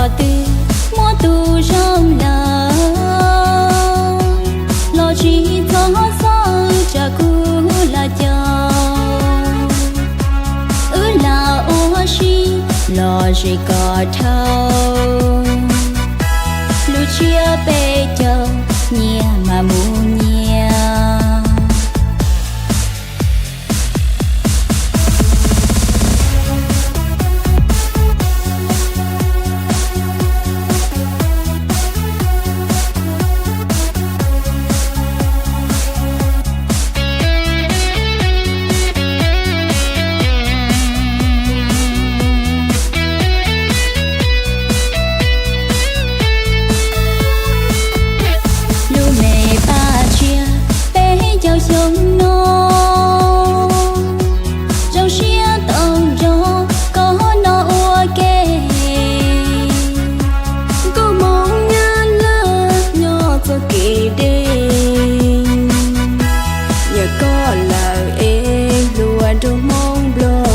Qhov twg muaj tus zoo lawm los tsis txhob txhawj tsam kuv lam caum. Wb lam ua si los ze kom dhau, lub tsiab peb caug nyias mas mus nyias. Lub me paj tsiab peb caug xyoo no, zoo siab tau nrog koj noj ua ke. Nkauj Hmoob Nyab Laj nyob txoj kev deb, yog koj lawm es hluas nraug Hmoob Nplog.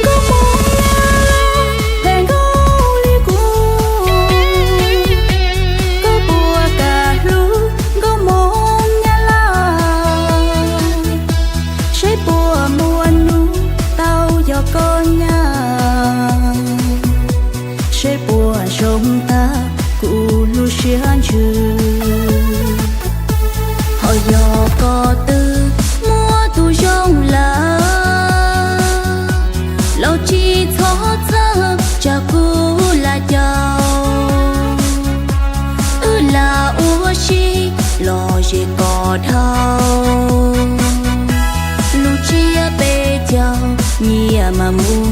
Nkauj Hmoob Nyab Laj phem nkauj li kuv, koj puas kam hlub Nkauj Hmoob Nyab Laj? Seb puas muaj hnub tau yog koj nyab, seb puas zoo tag kuv lub siab ntsws. Ho yog koj twb muaj tus zoo lawm los tsis txhob txhawj tsam kuv lam caum. Wb lam ua si los ze kom dhau, lub tsiab peb caug nyias mas mus